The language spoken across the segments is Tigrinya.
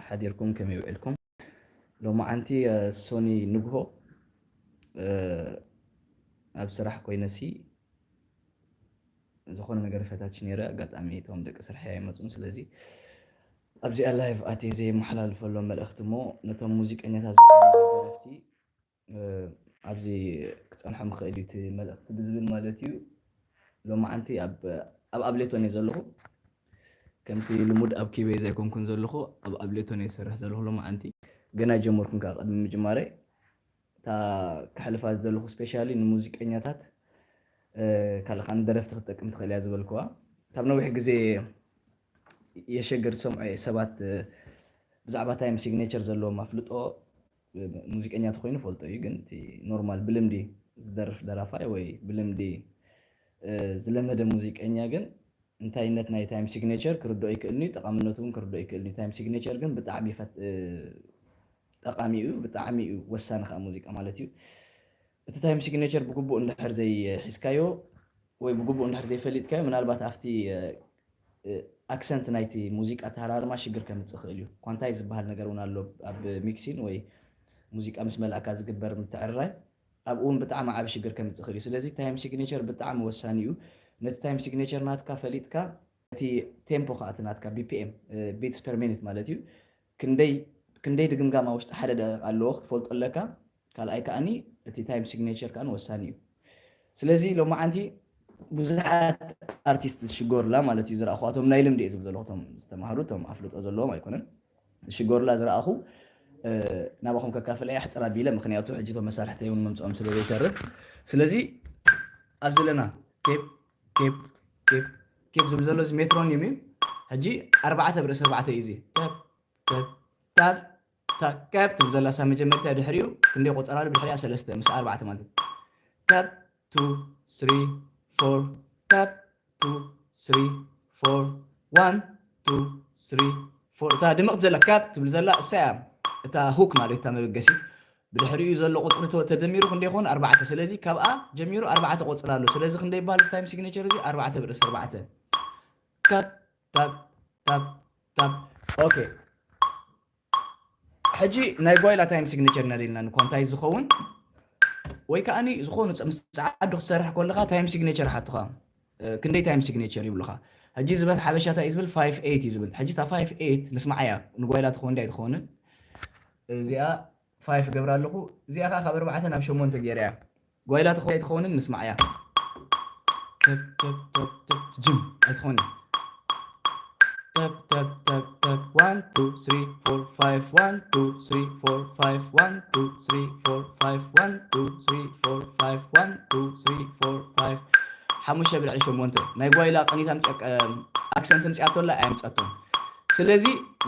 ሓዲርኩም ከመይ ውዒልኩም? ሎማዓንቲ ሶኒ ንግሆ ኣብ ስራሕ ኮይነሲ ዝኾነ ነገር ፈታትሽ ነይረ። ኣጋጣሚ እቶም ደቂ ስርሐይ ኣይመፁን። ስለዚ ኣብዚኣ ላይቭ ኣትየ ዘየመሓላልፈሎም መልእኽቲ እሞ ነቶም ሙዚቀኛታት ዝኾኑ ደረፍቲ ኣብዚ ክፀንሖም ይኽእል እዩ እቲ መልእኽቲ ብዝብል ማለት እዩ። ሎማዓንቲ ኣብ ኣብሌቶን እየ ዘለኹ። ከምቲ ልሙድ ኣብ ኪበይ ዘይኮንኩን ዘለኹ፣ ኣብ ኣብሌቶን እየ ዝሰርሕ ዘለኹ። ሎማዓንቲ ገና ጀመርኩን ከዓ ቅድሚ ምጅማረይ እታ ክሕልፋ ዝደለኹ ስፔሻሊ ንሙዚቀኛታት ካልእ ከዓ ንደረፍቲ ክትጠቅም ትኽእል እያ ዝበልክዋ ካብ ነዊሕ ግዜ የሸግር ዝሰምዖ እየ ሰባት ብዛዕባ ታይም ሲግኔቸር ዘለዎም ኣፍልጦ ሙዚቀኛ ተኮይኑ ፈልጦ እዩ ግን እቲ ኖርማል ብልምዲ ዝደርፍ ደራፋይ ወይ ብልምዲ ዝለመደ ሙዚቀኛ ግን እንታይነት ናይ ታይም ሲግኔቸር ክርድኦ ይክእልኒ ጠቃምነቱ እውን ክርድኦ ይክእልኒ ታይም ሲግኔቸር ግን ብጣዕሚ ጠቃሚ እዩ ብጣዕሚ እዩ ወሳኒ ከዓ ሙዚቃ ማለት እዩ እቲ ታይም ሲግኔቸር ብግቡእ እንድሕር ዘይሒዝካዮ ወይ ብግቡእ እንድሕር ዘይፈሊጥካዮ ምናልባት ኣብቲ ኣክሰንት ናይቲ ሙዚቃ ኣተሃራርማ ሽግር ከምፅእ ይኽእል እዩ ኳንታይ ዝበሃል ነገር እውን ኣሎ ኣብ ሚክሲን ወይ ሙዚቃ ምስ መልኣካ ዝግበር ምትዕርራይ ኣብኡ እውን ብጣዕሚ ዓብ ሽግር ከምፅእ ይኽእል እዩ ስለዚ ታይም ሲግኔቸር ብጣዕሚ ወሳኒ እዩ ነቲ ታይም ሲግኔቸር ናትካ ፈሊጥካ እቲ ቴምፖ ከዓ እቲ ናትካ ቢፒኤም ቢትስ ፐር ሚኒት ማለት እዩ ክንደይ ክንደይ ድግምጋም ኣብ ውሽጢ ሓደ ደቂቃ ኣለዎ ክትፈልጦ ኣለካ ካልኣይ ከዓኒ እቲ ታይም ሲግኔቸር ከዓኒ ወሳኒ እዩ ስለዚ ሎማዓንቲ ብዙሓት ኣርቲስት ዝሽገሩላ ማለት እዩ ዝረኣኹዋቶም ናይ ልምዲ እየ ዝብል ዘለኹ ቶም ዝተማሃሩ ቶም ኣፍልጦ ዘለዎም ኣይኮነን ዝሽገሩላ ዝረኣኹ ናባኹም ከካፍለ እየ ሕፅር ኣቢለ ምክንያቱ ሕጂ ቶም መሳርሕተይ እውን መምፅኦም ስለ ዘይተርፍ ስለዚ ኣብ ዘለና ኬፕ ኬፕ ኬፕ ኬፕ ዝብል ዘሎ እዚ ሜትሮኒም እዩ ሕጂ ኣርባዕተ ብርእሲ ኣርባዕተ እዩ እዚ ተብ ተብ ታብ ታከብ ትብል ዘላ ሳ መጀመርታ ድሕሪኡ ክንደይ ቆፀራ ኣሎ ብድሕሪኣ ሰለስተ ምስ ኣርባዕተ ማለት እዩ ካብ ቱ ስሪ ፎር ካብ ቱ ስሪ ፎር ዋን ቱ ስሪ ፎር እታ ድምቕቲ ዘላ ካብ ትብል ዘላ እሳ እያ እታ ሁክ ማለት እታ መበገሲት ብድሕሪኡ ዘሎ ቁፅሪ ተደሚሩ ክንደይ ይኸውን ኣርባዕተ ስለዚ ካብኣ ጀሚሩ ኣርባዕተ ቆፅሪ ኣሎ ስለዚ ክንደይ ይበሃል ታይም ሲግኔቸር እዚ ኣርባዕተ ብርእሲ ኣርባዕተ ካብ ታብ ታብ ታብ ኦኬ ሕጂ ናይ ጓይላ ታይም ሲግኔቸር ነሪልና ንኳንታይ ዝኸውን ወይ ከዓኒ ዝኾኑ ምስ ፃዓዱ ክትሰርሕ ከለካ ታይም ሲግኔቸር ሓቱኻ ክንደይ ታይም ሲግኔቸር ይብሉኻ ሕጂ ዝበዝ ሓበሻ እንታይ እዩ ዝብል ፋይፍ ኤይት እዩ ዝብል ሕጂ እታ ፋይፍ ኤይት ንስማዓያ ንጓይላ ትኸውን እንታይ ትኸውንን እዚኣ ፋይፍ ገብራ ኣለኹ እዚኣ ከዓ ካብ ኣርባዕተ ናብ ሸሞንተ ገይረያ ጓይላ ትኾ ኣይትኾንን ንስማዕያ ጅም ኣይትኾንን ተብ ተብ ተብ ተብ one two three four five one two three four five one two three four five one two three four five one two three four five ሓሙሽተ ብልዕሊ ሸሞንተ ናይ ጓይላ ቀኒታ ኣክሰንት ምፅኣቶላ ኣየምፀቶም ስለዚ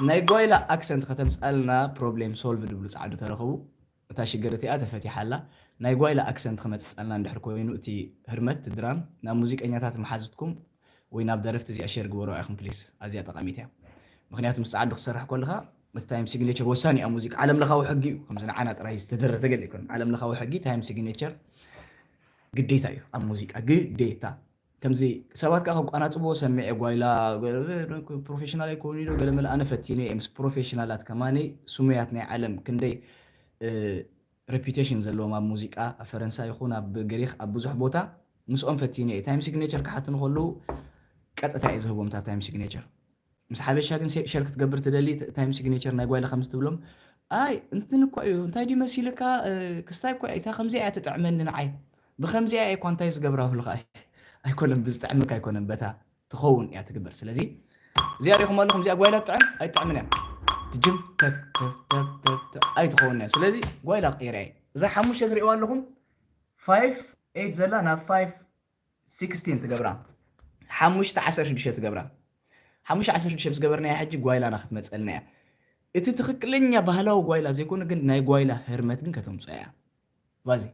ናይ ጓይላ ኣክሰንት ከተምፅኣልና ፕሮብሌም ሶልቭ ድብሉ ፃዕዱ ተረኸቡ እታ ሽግር እቲኣ ተፈቲሓ ኣላ ናይ ጓይላ ኣክሰንት ክመፅፀልና እንድሕር ኮይኑ እቲ ህርመት እቲ ድራም ናብ ሙዚቀኛታት መሓዝትኩም ወይ ናብ ደረፍቲ እዚኣ ሸር ግበሩ ኢኹም ፕሊስ ኣዝያ ጠቃሚት እያ ምክንያቱ ምስ ፃዓዱ ክሰርሕ ከለካ እቲ ታይም ሲግኔቸር ወሳኒ ኣብ ሙዚቃ ዓለም ለኻዊ ሕጊ እዩ ከምዚ ንዓና ጥራይ ዝተደረተ ገለ ይኮን ዓለም ለኻዊ ሕጊ ታይም ሲግኔቸር ግዴታ እዩ ኣብ ሙዚቃ ግዴታ ከምዚ ሰባት ከዓ ከቋናፅብዎ ሰሚዐ ጓይላ ፕሮፌሽናል ኣይኮኑ ዶ ገለመለ ኣነ ፈቲነ እየ ምስ ፕሮፌሽናላት ከማኒ ስሙያት ናይ ዓለም ክንደይ ሬፒቴሽን ዘለዎም ኣብ ሙዚቃ ኣብ ፈረንሳ ይኹን ኣብ ግሪክ ኣብ ብዙሕ ቦታ ምስኦም ፈቲነ እየ ታይም ሲግኔቸር ክሓትኑ ከለዉ ቀጥታ እየ ዝህቦም እታ ታይም ሲግኔቸር ምስ ሓበሻ ግን ሸር ክትገብር ትደሊ ታይም ሲግኔቸር ናይ ጓይላ ከምዚ ትብሎም ኣይ እንትን እኳ እዩ እንታይ ድዩ መሲልካ ክስታይ እኳ እታ ከምዚኣ እያ ትጥዕመኒ ንዓይ ብከምዚኣ እየ ኳንታይ ዝገብራ ብልካ ኣይኮነን ብዝጥዕምካ ኣይኮነን በታ ትኸውን እያ ትግበር ስለዚ እዚኣ ሪኹም ኣለኹም እዚኣ ጓይላ ትጥዕም ኣይትጥዕምን እያ ትጅም ኣይትኸውን እያ ስለዚ ጓይላ ቀይረ እየ እዛ ሓሙሽተ ትሪእዋ ኣለኹም ፋይፍ ኤይት ዘላ ናብ ፋይፍ ሲክስቲን ትገብራ ሓሙሽተ ዓሰርተ ሽዱሽተ ትገብራ ሓሙሽተ ዓሰርተ ሽዱሽተ ምስ ገበርናያ ሕጂ ጓይላና ክትመፀልና እያ እቲ ትኽክለኛ ባህላዊ ጓይላ ዘይኮነ ግን ናይ ጓይላ ህርመት ግን ከተምፅኦ እያ ቫዚ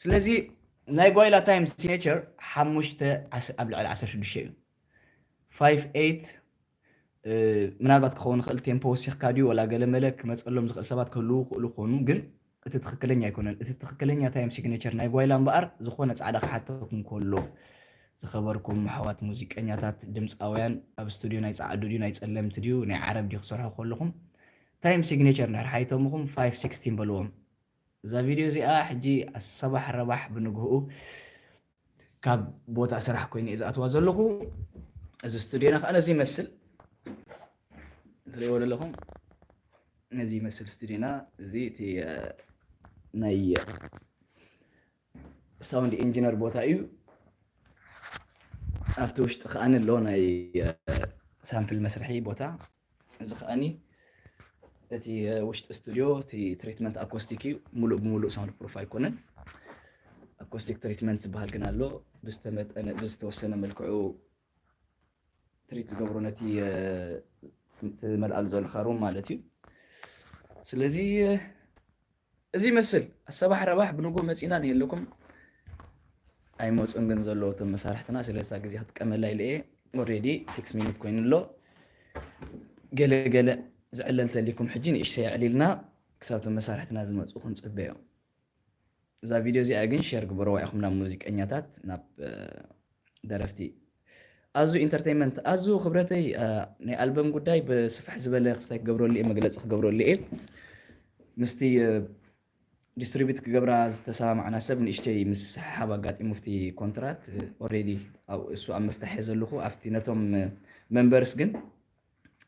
ስለዚ ናይ ጓይላ ታይም ሲግኔቸር ሓሙሽተ ዓስ- ኣብ ልዕሊ ዓሰርተ ሽዱሽተ እዩ። ፋይቭ ኤይት ምናልባት ክኸውን ይኽእል፣ ቴምፖ ወሲኽካ ድዩ ወላ ገለመለ ክመፀሎም ዝኽእል ሰባት ክህልዉ ይኽእሉ ክኾኑ፣ ግን እቲ ትኽክለኛ ኣይኮነን። እቲ ትኽክለኛ ታይም ሲግኔቸር ናይ ጓይላ እምበኣር ዝኾነ ፃዕዳ ክሓተኩም ከሎ ዝኸበርኩም ኣሕዋት ሙዚቀኛታት፣ ድምፃውያን፣ ኣብ ስቱዲዮ ናይ ፃዓዱ ድዩ ናይ ፀለምቲ ድዩ ናይ ዓረብ ድዩ ክሰርሑ ከለኹም ታይም ሲግኔቸር እንድሕር ሓይቶምኹም ፋይቭ ሲክስቲን በልዎም። እዛ ቪድዮ እዚኣ ሕጂ ኣሰባሕ ረባሕ ብንግህኡ ካብ ቦታ ስራሕ ኮይነ እየ ዝኣትዋ ዘለኹ። እዚ ስቱዲዮና ከዓ ነዚ ይመስል፣ ትሪእዎ ዘለኹም ነዚ ይመስል ስቱዲዮና። እዚ እቲ ናይ ሳውንድ ኢንጂነር ቦታ እዩ። ኣብቲ ውሽጢ ከዓኒ ኣሎ ናይ ሳምፕል መስርሒ ቦታ። እዚ ከዓኒ እቲ ውሽጢ ስቱዲዮ እቲ ትሪትመንት ኣኮስቲክ እዩ። ሙሉእ ብሙሉእ ሳውንድ ፕሩፍ ኣይኮነን። ኣኮስቲክ ትሪትመንት ዝበሃል ግን ኣሎ። ብዝተመጠነ ብዝተወሰነ መልክዑ ትሪት ዝገብሮ ነቲ ትመልኣሉ ዘለካ ሩም ማለት እዩ። ስለዚ እዚ ይመስል ኣሰባሕ ረባሕ ብንጉ መፂና ንህልኩም ኣይመፁን ግን ዘለዎ እቶም መሳርሕትና ስለስታ ግዜ ክጥቀመላ ኢለ እየ። ኦሬዲ ሲክስ ሚኒት ኮይኑ ኣሎ። ገለ ገለ ዝዕለል ተሊኩም ሕጂ ንእሽተይ ኣዕሊልና ክሳብ እቶም መሳርሕትና ዝመፁ ክንፅበዮም። እዛ ቪድዮ እዚኣ ግን ሸር ግበረዋ ኢኹም ናብ ሙዚቀኛታት ናብ ደረፍቲ ኣዙ ኢንተርቴንመንት ኣዙ ክብረተይ ናይ ኣልበም ጉዳይ ብስፍሕ ዝበለ ክስታይ ክገብረሉ እየ መግለፂ ክገብረሉ እየ ምስቲ ዲስትሪቢዩት ክገብራ ዝተሰማማዕና ሰብ ንእሽተይ ምስሕሓብ ኣጋጢሙ ኣብቲ ኮንትራት ኦሬዲ እሱ ኣብ ምፍታሕ እየ ዘለኹ ኣብቲ ነቶም መንበርስ ግን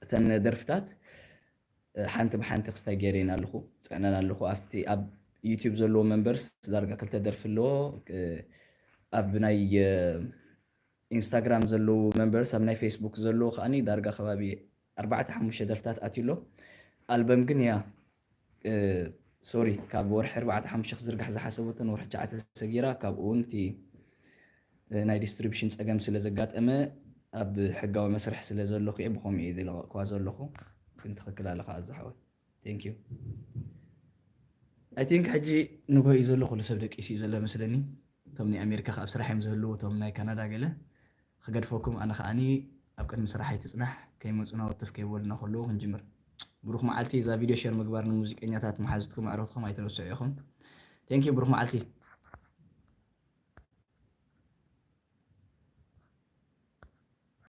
እተን ደርፍታት ሓንቲ ብሓንቲ ክስታይ ገይረን ኣለኹ ፅዕነን ኣለኹ ኣብቲ ኣብ ዩቲዩብ ዘለዎ መንበርስ ዳርጋ ክልተ ደርፊ ኣለዎ ኣብ ናይ ኢንስታግራም ዘለዉ መንበርስ ኣብ ናይ ፌስቡክ ዘለዉ ከዓኒ ዳርጋ ከባቢ ኣርባዕተ ሓሙሽተ ደርፍታት ኣትዩ ኣሎ ኣልበም ግን ያ ሶሪ ካብ ወርሒ ኣርባዕተ ሓሙሽተ ክዝርጋሕ ዝሓሰበትን ወርሒ ትሽዓተ ተሰጊራ ካብኡ እውን እቲ ናይ ዲስትሪቢሽን ፀገም ስለ ዘጋጠመ ኣብ ሕጋዊ መስርሕ ስለ ዘለኹ እየ ብኸምኡ እየ ዝለቐቕክዋ ዘለኹ ግን ትኽክል ኣለኻ ኣዛሓወት Thank you. I think ሕጂ ንጎ እዩ ዘሎ ኩሉ ሰብ ደቂሱ እዩ ዘሎ መስለኒ እቶም ናይ ኣሜሪካ ካብ ስራሕ እዮም ዝህልዉ እቶም ናይ ካናዳ ገለ ክገድፈኩም ኣነ ከዓኒ ኣብ ቅድሚ ስራሕ ኣይትፅናሕ ከይመፁና ወትፍ ከይበሉና ከለዉ ክንጅምር ብሩክ መዓልቲ እዛ ቪድዮ ሸር ምግባር ንሙዚቀኛታት መሓዝትኩም ኣዕረትኩም ኣይትረስዑ ኢኹም Thank you ብሩክ መዓልቲ